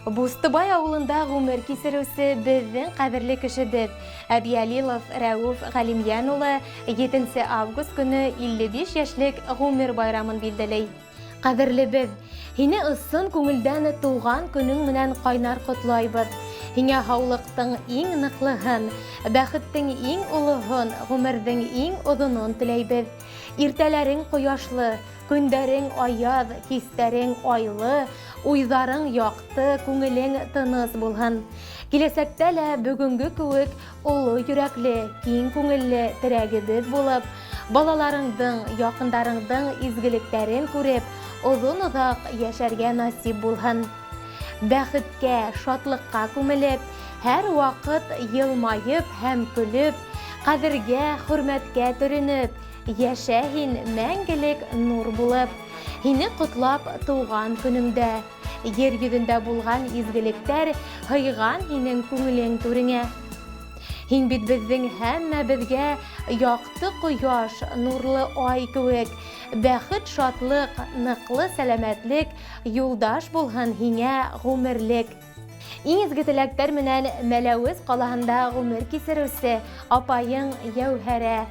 Бустыбай ауылында ғүмер кисереүсе беҙҙең ҡәҙерле кешебеҙ Әбйәлилов Рәүеф Ғәлимйән улы 7 август көнө 55 йәшлек ғүмер байрамын билдәләй. Ҡәҙерлебеҙ, һине ысын күңелдән тыуған көнөң менән ҡайнар ҡотлайбыҙ. Һиңә һаулыҡтың иң ныҡлыһын, бәхеттең иң олоһон, ғүмерҙең иң оҙонон теләйбеҙ. Иртәләрең ҡояшлы, көндәрең аяҙ, кистәрең айлы, уйҙарың яҡты, күңелең тыныс булһын. Киләсәктә лә бөгөнгө кеүек оло йөрәкле, киң күңелле терәгебеҙ булып, балаларыңдың, яҡындарыңдың изгелектәрен күреп, оҙон-оҙаҡ йәшәргә насип булһын. Бәхеткә, шатлыҡҡа күмелеп, һәр ваҡыт йылмайып һәм көлөп, ҡәҙергә, хөрмәткә төрөнөп, йәшә һин мәңгелек нур булып. Һине ҡотлап тыуған көнөңдә, ер йөҙөндә булған изгелектәр һыйған һинең күңелең түреңә. Һин бит беҙҙең һәммәбеҙгә яҡты ҡояш, нурлы ай кеүек. Бәхет, шатлыҡ, ныҡлы сәләмәтлек юлдаш булһын һиңә ғүмерлек. Иң изге теләктәр менән Мәләүез ҡалаһында ғүмер кисереүсе апайың Йәүһәрә,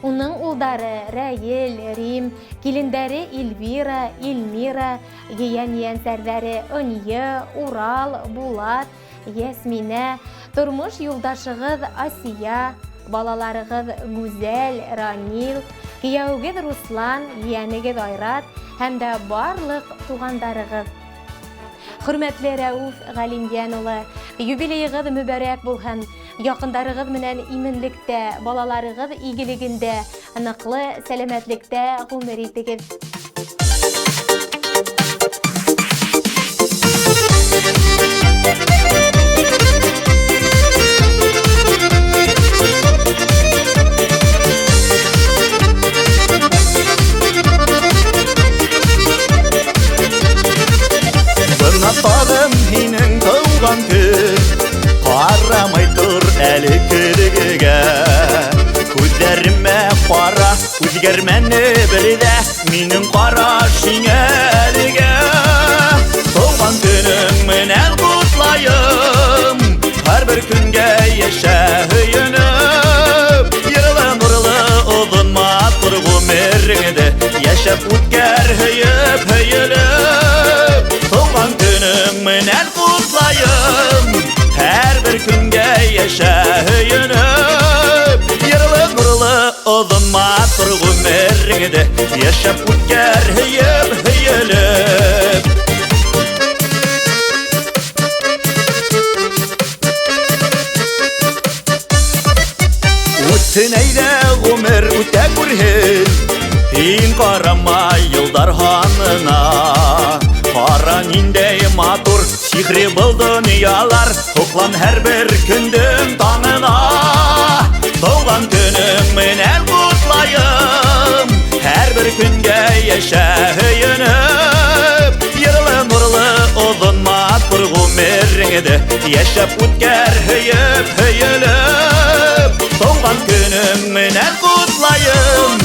уның улдары Рәйел, Рим, килендәре Эльвира, Эльмира, ейән-ейәнсәрҙәре Ынйы, Урал, Булат, Йәсминә, тормош юлдашығыҙ Асия, балаларығыҙ Гүзәл, Ранил, кейәүегеҙ Руслан, ейәнегеҙ Айрат һәм дә барлыҡ туғандарығыҙ. Хөрмәтле Рәүф Ғәлимйән улы, юбилейығыҙ мөбәрәк булһын. Яҡындарығыҙ менән именлектә, балаларығыҙ игелегендә, ныҡлы сәләмәтлектә ғүмер итегеҙ. Бына тағын һинең тыуған көн, ҡарамай тор әле көҙгөгә. Күҙҙәремә ҡара, үҙгәрмәне бер ҙә минең ҡараш һиңә әлегә. Тыуған көнөң менән ҡотлайым, һәр бер көнгә йәшә һөйөнөп. Йырлы нурлы оҙон матур ғүмереңде йәшәп үткәр һөйөп һөйөлөп. Тыуған көнөң менән ҡотлайым, һәр бер көнгә йәшә һөйөнөп. Йырлы нурлы оҙон матур ғүмереңде йәшәп үткәр һөйөп һөйөлөп. Үтһен әйҙә ғүмер үтә күрһен, һин ҡарама йылдар һанына. Ҡара ниндәй матур сихри был донъялар, һоҡлан һәр бер көндөң таңына. Тыуған көнөң менән ҡотлайым, һәр бер көнгә йәшә һөйөнөп. Йырлы нурлы оҙон матур ғүмереңде йәшәп үткәр һөйөп һөйөлөп. Тыуған көнөң менән ҡотлайым,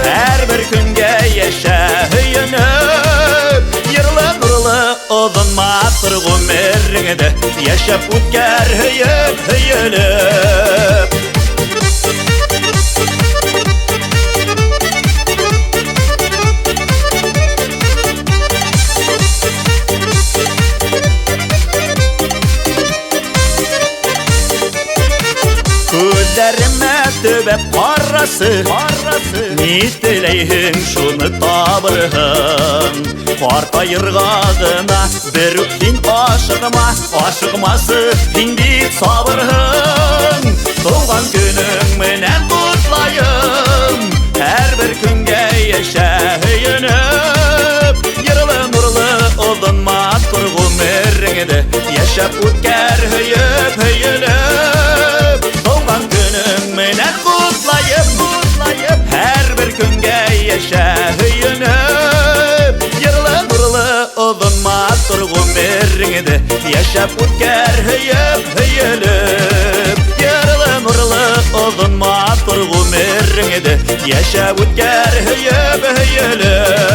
һәр бер көнгә йәшә һөйөнөп. Йырлы нурлы оҙон матур ғүмереңде йәшәп үткәр һөйөп һөйөлөп. Күҙҙәремә төбәп ҡарасы, ни теләйһең шуны табырһың. Ҡартайырға ғына бер үк һин ашыҡма, ашыҡмасы һин бит сабырһың. Тыуған көнөң менән ҡотлайым, һәр бер көнгә йәшә һөйөнөп. Йырлы нурлы оҙон матур ғүмереңде йәшәп үткәр һөйөп һөйөлөп. Тыуған көнөң менән ҡотлайым, һәр бер көнгә йәшә һөйөнөп. Йырлы нурлы оҙон матур ғүмереңде йәшәп үткәр һөйөп һөйөлөп. Йырлы нурлы оҙон матур ғүмереңде йәшәп үткәр һөйөп һөйөлөп.